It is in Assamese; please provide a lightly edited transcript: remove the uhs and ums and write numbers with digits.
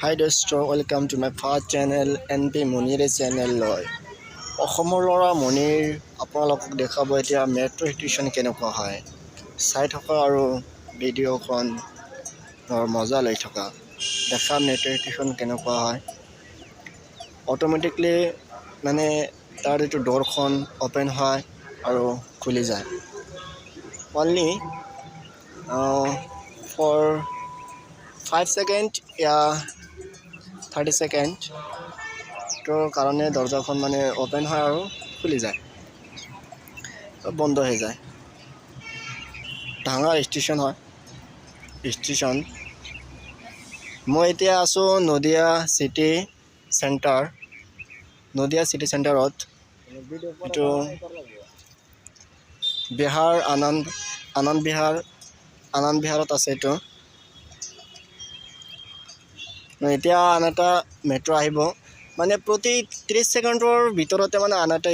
হাই দোস্ত, welcome to my first channel N P মনিৰে চেনেললৈ। অসমৰ ল'ৰা মনিৰ আপোনালোকক দেখাব এতিয়া মেট্ৰ' ষ্টেচন কেনেকুৱা হয়। চাই থকা আৰু ভিডিঅ'খন মজা লৈ থকা। দেখা মেট্ৰ' ষ্টেচন কেনেকুৱা হয়। অট'মেটিকলি মানে তাৰ এইটো ড'ৰখন অ'পেন হয় আৰু খুলি যায়। অনলি ফৰ 5 ছেকেণ্ড ইয়া 30 ছেকেণ্ডৰ কাৰণে দৰ্জাখন মানে অ'পেন হয় আৰু খুলি যায়, বন্ধ হৈ যায়। ডাঙৰ ষ্টেচন হয় ষ্টেচন। মই এতিয়া আছোঁ Nadia city centre, Nadia city চেণ্টাৰত। এইটো বিহাৰ আনন্দ আনন্দ বিহাৰ, আনন্দ বিহাৰত আছে এইটো। এতিয়া আন এটা মেট্ৰ' আহিব। মানে প্ৰতি 30 ছেকেণ্ডৰ ভিতৰতে মানে আন এটা